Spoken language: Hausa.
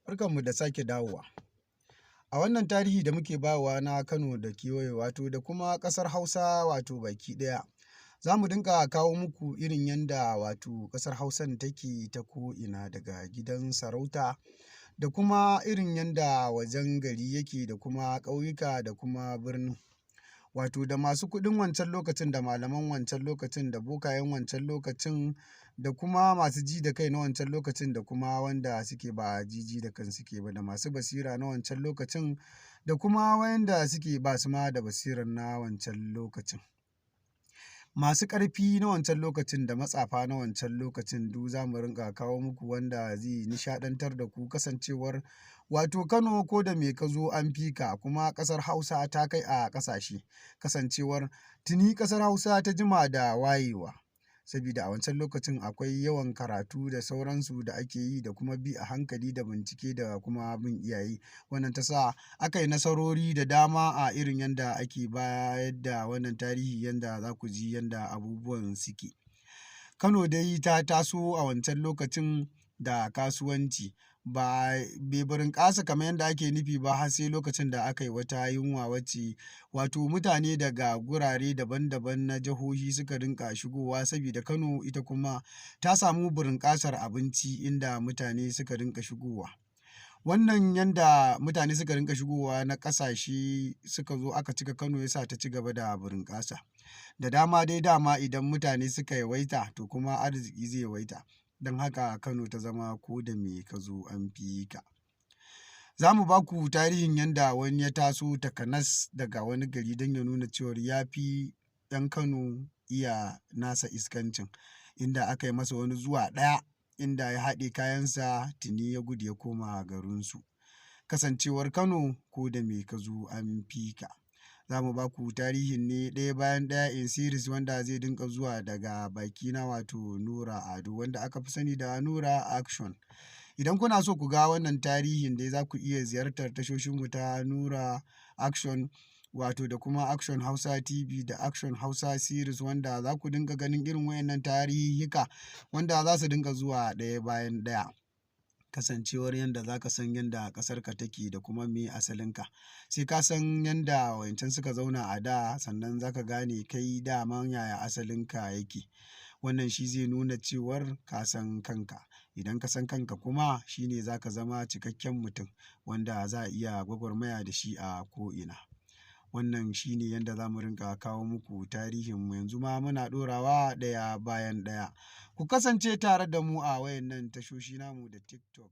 Barkanmu da sake dawowa. A wannan tarihi da muke bayarwa na Kano da kewaye, wato da kuma ƙasar Hausa wato baki ɗaya, za mu dinga kawo muku irin yanda wato ƙasar Hausan take ta ko'ina, daga gidan sarauta da kuma irin yanda wajen gari yake da kuma ƙauyuka da kuma birni. Wato da masu kuɗin wancan lokacin da malaman wancan lokacin da bokayen wancan lokacin da kuma masu ji da kai na wancan lokacin da kuma wanda suke ba jiji da kan suke ba, da masu basira na wancan lokacin da kuma wayanda suke ba su ma da basirar na wancan lokacin. Masu ƙarfi na wancan lokacin da matsafa na wancan lokacin, duk za mu rinƙa kawo muku wanda zai nishaɗantar da ku, kasancewar wato Kano ko da me ka zo an fi ka, kuma ƙasar Hausa ta kai a ƙasashe, kasancewar tuni ƙasar Hausa ta jima da wayewa, sabida a wancan lokacin akwai yawan karatu da sauransu da ake yi da kuma bi a hankali da bincike da kuma bin iyaye. Wannan ta sa aka yi nasarori da dama a irin yanda ake bayar da wannan tarihi, yanda za ku ji yanda abubuwan suke. Kano dai ta taso a wancan lokacin da kasuwanci, ba bai bunƙasa kamar yadda ake nufi ba har sai lokacin da aka yi wata yunwa wacce wato mutane daga gurare daban-daban na jihohi suka rinƙa shigowa, sabida Kano ita kuma ta samu bunƙasar abinci, inda mutane suka rinƙa shigowa. Wannan yanda mutane suka rinƙa shigowa na ƙasashe suka zo aka cika Kano, ya sa ta ci gaba da bunƙasa. Da dama dai dama idan mutane suka yawaita, to kuma arziki zai yawaita. Don haka Kano ta zama ko da me ka zo an fi ka. Za mu ba ku tarihin yanda wani ya taso takanas daga wani gari don ya nuna cewar ya fi 'yan Kano iya nasa iskancin, inda aka yi masa wani zuwa ɗaya, inda ya haɗe kayansa tuni ya gudu ya koma garinsu. Kasancewar Kano ko da me ka zo an fi ka. Za mu ba ku tarihin ne ɗaya bayan ɗaya in series, wanda zai dinga zuwa daga bakina, wato Nura Ado, wanda aka fi sani da Nura Action. Idan kuna so ku ga wannan tarihin dai, za ku iya ziyartar tashoshinmu ta Nura Action, wato da kuma Action Hausa TV da Action Hausa Series, wanda za ku dinga ganin irin wayannan tarihika wanda za su dinga zuwa ɗaya bayan ɗaya. Kasancewar yanda za ka san yanda ƙasarka take da kuma me asalinka, sai ka san yanda wayancan suka zauna a da, sannan za ka gane kai daman yaya asalinka yake. Wannan shi zai nuna cewar ka san kanka. Idan ka san kanka kuma, shi ne za ka zama cikakken mutum wanda za a iya gwagwarmaya da shi a ko'ina. Wannan shi ne yanda za mu rinƙa kawo muku tarihinmu. Yanzu ma muna ɗorawa ɗaya bayan ɗaya. Ku kasance tare da mu a wayannan tashoshi namu da TikTok.